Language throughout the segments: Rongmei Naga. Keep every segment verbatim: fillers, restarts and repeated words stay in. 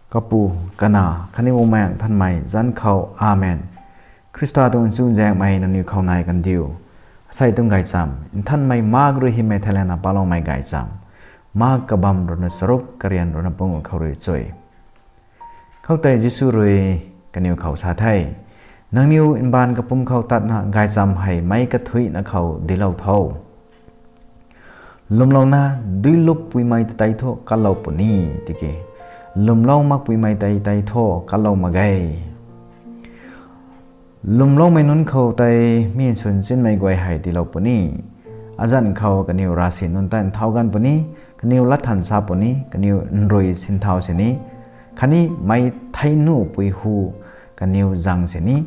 Kapu, Kanac khatni Bumaengh Nthanmei zanc khou, Amen. Khrista tuang chuzaenghmei nangniw khou nai kandiu. Asei tuang gaychamv Nthanmei Mark rui hymei theilayna paloumei gaychamv. Mark kabamv ruhna charuk, karian ruhna panguh khou rui chui. Khoutei Jisu rui kaniw khou sa the, Nangniw mbaanv kapwm khou tatna gaychamv hei meic kathuicna khou dinclou tho. Lwmlouna duilup puimei ta tei thu katlou puni, tiki lwmlou makpuimei ta tei thu katlou mak ge. Lwmloumei nunc khou tei mi nchun chinmei guay hei tiilou puni. Azanc khou kaniw ravsic nunc ta nthau ganv puni, kaniw latthan sa puni, kaniw nrui sinthau sini, khatni meic thei nuhpui hu kaniw zang sini,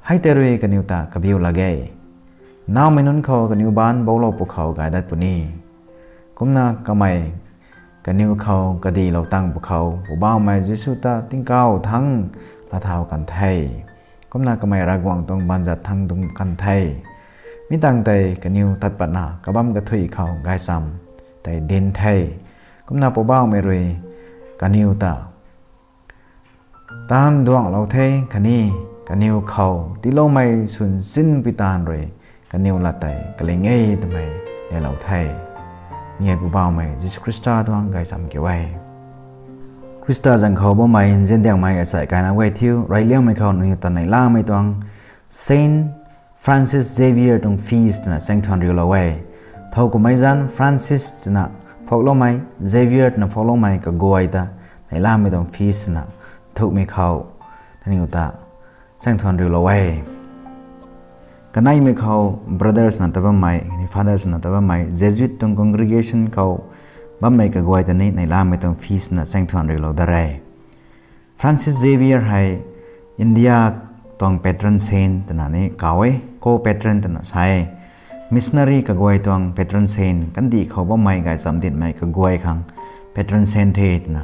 hei tei rui kaniw ta kabiu lak ge. Nnaumei nunc khou kaniw baanc bouclou pwkhou gay dat puni. Kumna kamei kaniw khou kadihlou tang pwkhou Poubauhmei Jisu ta tingkauh thangc laa thau kan the. Kumna kamei Ravguangc tuang baanzat thangc dungc kan the. Mi tangv tei kaniw tat patna kabamv kathuic khou gaychamv tei dinc the. Kumna Poubauhmei rui kaniw ta taanv duangclou the, khatni kaniw khou tiiloumei swn zinpui taanv rui kaniw lat tei kaling e twmei lelou the. Mi hei Poubauhmei Jisu Khrista tuang gaychamv kiu e. Khrista zanc khou bammei nziandiangmei achai kaina guay thiu, reyliangmei khou nangniw ta neihlamei tuang Saint Francis Xavier tuang feast twna chaengthuan riulou e. Thow kummei zanc Francis twna phoukloumei, Xavier twna phoukloumei kaguay ta neihlamei tuang feast twna nthukmei khou nangniw ta chaengthuan riulou e. Kaneimei khou brothers na ta bammei, khatni fathers na ta bammei, Jesuit tuang congregation khou bammei kaguay ta ni neihlamei tuang feast twna chaengthuan riulou da re. Francis Xavier hei India tuang patron saint twna ni kaw e, co-patron twna sa e. Missionary kaguay tuang patron saint, kandih khou bammei gaychamv dinhmei kaguay khang patron saint the twna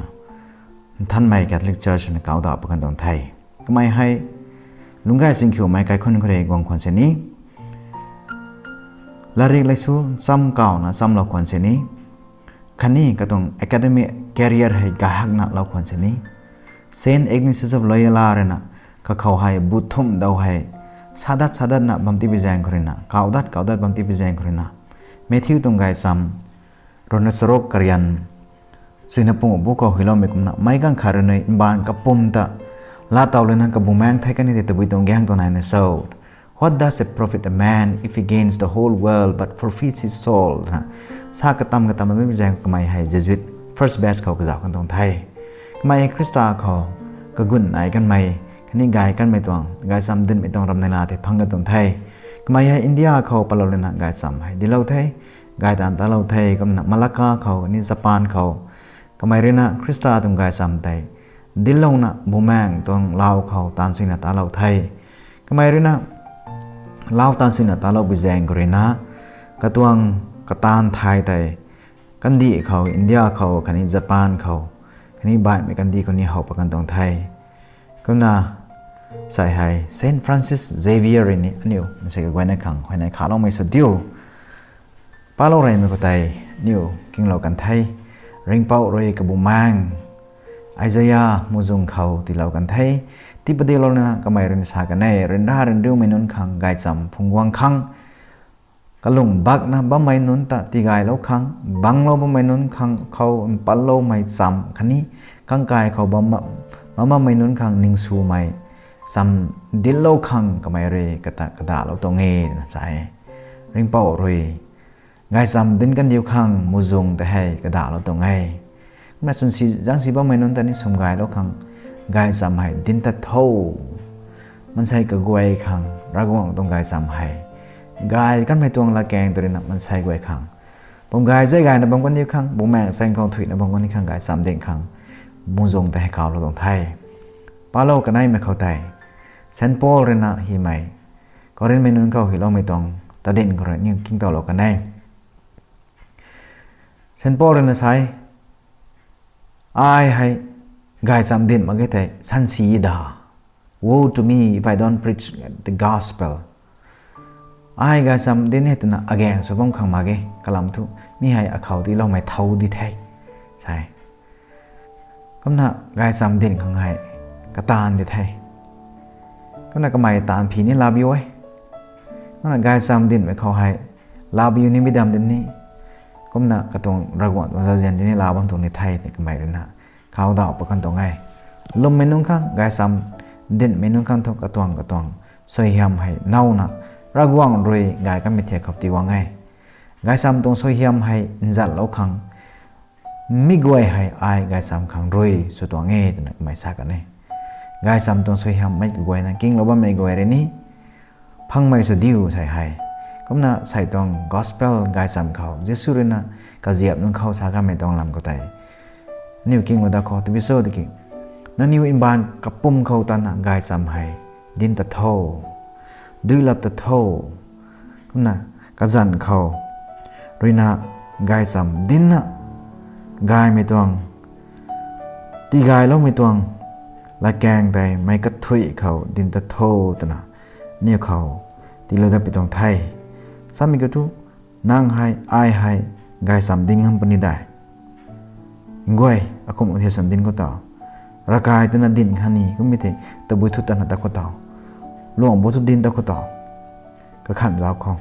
Nthanmei Catholic Church na kawda pa kan tuang the. Kamei hei lungcgay singkhiumei kaikhunc khou rui guang khwan sini, latrik laisu cham kawna chamlou khwan sini, khatni katuang academic career hei gay hakna lou khwan sini, Saint Ignatius of Loyola ruina kakhou hei bu thumh daw hei sadat sadatna bam tipui zaeng khou ruina, kawdat kawdat bam tipui zaeng khou ruina, Matthew tuang gaychamv ruhna charuk, karian chuina panguh bu khou hyloumei kumna, meic ganv khat rui nui mbaanv kapwm ta laatow lana kabumaengc thei kan ni tei tabui tuang gaeng tuang naina cho? What does it profit a man if he gains the whole world but forfeits his soul? Twna sa katam katam mei zaeng kamei hei Jesuit first batch khou kazauh kan tuang the. Kamei hei Khrista khou kagun nai kanmei, khatni gay kanmei tuang, gaychamv dinhmei tuang ramneila tei phang kan tuang the. Kamei hei India khou patlou lana gaychamv hei dinclou the, gay taanv talou the. Kumna Malacca khou khatni Japan khou kamei ruina Khrista tuang gaychamv tei dinclouna Bumaengc tuang lau khou taanv suina talou the. Kamei ruina lau taanv suina taloupui zaeng khou ruina katuang kataanv thay tei kandih khou, India khou khatni Japan khou, khatni baihmei kandih khou ni how pat kan tuang the. Kumna sei hei Saint Francis Xavier rui ni aniu mansei kaguayna khang huayney khaloumei sw diu. Palou reymei khou tei aniu kinglou kan the. Ringhpouc rui kabumaengc Isaiah muhzwng khou tiilou kan the. Tii padeilou lana kamei rui ni sa kan e, ryanra ryanriumei nunc khang gaychamv phungc guang khang, kalung bakna bammei nunc ta tigaylou khang, banglou bammei nunc khang khou mpalloumei chamv khatni kangkai khou bam, bam bammei nunc khang ningswmei chamv dinclou khang kamei rui kata kadalou tuang e twna sa e. Ringhpouc rui gaychamv dinc kandiu khang muhzwng tei hei kadalou tuang e. Kumna chwnsi zaengsi bammei nunc ta ni swm gaylou khang gaychamv hei dinc tat tho. Mansei kaguay khang Ravguangc tuang gaychamv hei gay kanmei tuang latkaeng tw ruina mansei guay khang pum gay zay gayna bam kandiu khang, Bumaengc chaeng khou thuina bam kandiu khang gaychamv dinc khang muhzwng tei hei kawlou tuang the. Palou kaneimei khou tei Saint Paul ruina hymei Corinthmei nunc khou hyloumei tuang tadin khou rui aniu kingtowlou kan e. Saint Paul ruina sa e, ai hei gaychamv dinc mak ge thei sansi da, Woe to me if I don't preach the gospel. Ai gaychamv dinc hei twna agaeng sw bam khang mak ge, kalam thu mi hei akhou tiiloumei thau di the, sa e. Kumna gaychamv dinc khang hei kataanv di the. Kumna kamei taanv phi ni love you e. Kumna gaychamv dinhmei khou hei love you nimei dam di ni, kumna katuang Ravguangc tuang zauzian di ni laa bam tuang ni the twna kamei ruina kaw dauh pat kan tuang e. Lwmmei nunc khang, gaychamv dinhmei nunc khang thu katuang katuang suaihiam hei nowna Ravguangc rui gay kanmei thiak khou tii guang e. Gaychamv tuang suaihiam hei nzatlou khang mi guay hei ai gaychamv khang rui sw tuang e twna kamei sa kan e. Gaychamv tuang suaihiammei kaguayna kinglou bammei guay rui ni phangmei sw diu sei hei. Kumna sei tuang gospel gaychamv khou Jisu ruina kaziap nunc khou sa kanmei tuang lam khou tei aniu kinglou dat khou tabui cho tiki, nangniw mbaanv kapwm khou tatna gaychamv hei dinc ta tho, duilap ta tho. Kumna kazanc khou ruina gaychamv dincna gaymei tuang, tigayloumei tuang latkaeng tei meic kathuic khou dinc ta tho twna aniu khou tiilou dat pi tuang the. Samei kiu thu, nang hei, ai hei gaychamv dinc ngam puni de. Nguay, akum thiu san dinc khou tau, ravkai twna dinc khatni kummei thei tabui thu tatna tat khou tau, luang bu thu dinc tat khou tau, kakhan zauc khou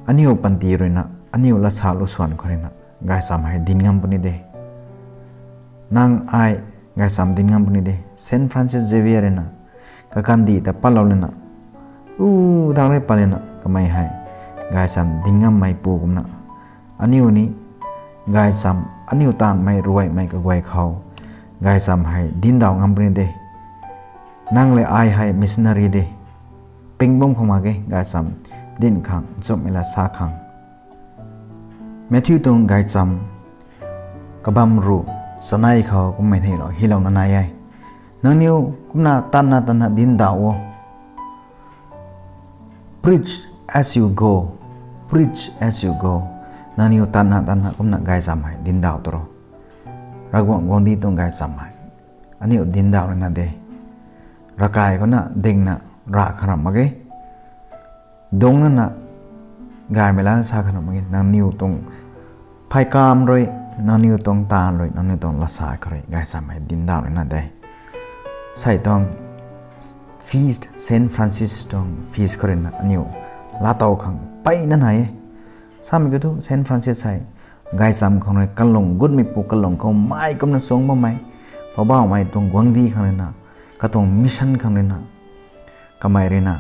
aniu panty ruina, aniu latsa lu swan khou ruina gaychamv hei dinc ngam puni de. Nang ai gaychamv dinc ngam puni de. Saint Francis Xavier ruina kakandih ta patlou lana, u, dang rui pat lana kamei hei gaychamv dinc ngammei pu kumna, aniu ni gaychamv, aniu taanvmei ruaimei kaguay khou gaychamv hei dincdauh ngam puni de. Nang le ai hei missionary de. Ping bam khou mak ge gaychamv dinc khang, nchumhmei lat sa khang. Matthew tuang gaychamv kabam ruh chanei khou kummei hei lou, hylouna nai e. Nangniw kumna tatna tatna dincdauh o. Preach as you go. Preach as you go. Nangniw tatna tatna kumna gaychamv hei dincdauh tu ro. Ravguangc guangcdic tuang gaychamv hei aniu dincdauh ruina de. Ravkai khouna dingna rav kharam mak ge. Dungc nana gaymei lat sa kharam mak ge. Nangniw tuang pheykamv rui, nangniw tuang taanv rui, nangniw tuang latsa khou rui gaychamv hei dincdauh ruina de. Sei tuang feast, Saint Francis tuang feast khou ruina aniu laatow khang mpeyna nai e. Samei kiu thu Saint Francis hei gaychamv khang rui kalung gutmeipu, kalung khou mai kumna suang bammei, Poubauhmei tuang guangcdic khang ruina, katuang mission khang ruina, kamei ruina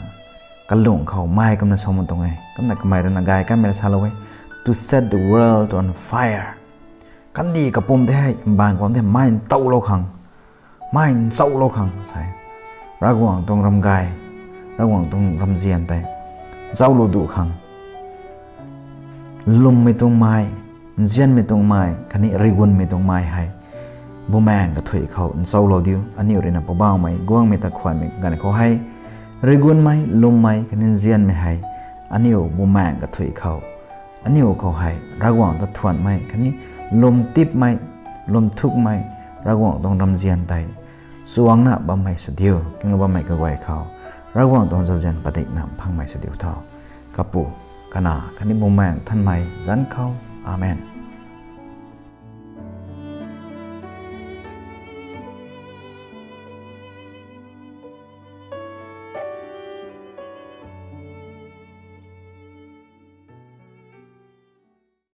kalung khou mai kumna suang bam tuang e. Kumna kamei ruina gay kanmei la salou e, to set the world on fire. Kandih kapwm tei hei, mbaanv kapwm tei hei mai ntauhlou khang, mai nchauhlou khang sei, Ravguangc tuang ramgay, Ravguangc tuang ramzian tei nchaulou duh khang, lwmmei tuang mai, nzianmei tuang mai khatni rigunmei tuang mai hei Bumaengh kathuic khou nchaulou diu. Aniu ruina Poubauhmei guangmei ta khwanmei ganv khou hei, rigunmei, lwmmei khatni nzianmei hei aniu Bumaengh kathuic khou, aniu khou hei Ravguangc ta thuanmei khatni lwm tipmei, lwm thukmei, Ravguangc tuang ramzian tei chuangna bammei sw diu. Kinglou bammei kaguay khou Ravguangc tuang zauzian padikna mphangmei sw diu tho. Kapu, Kanac khatni Bumaengh Nthanmei zanc khou. Amen.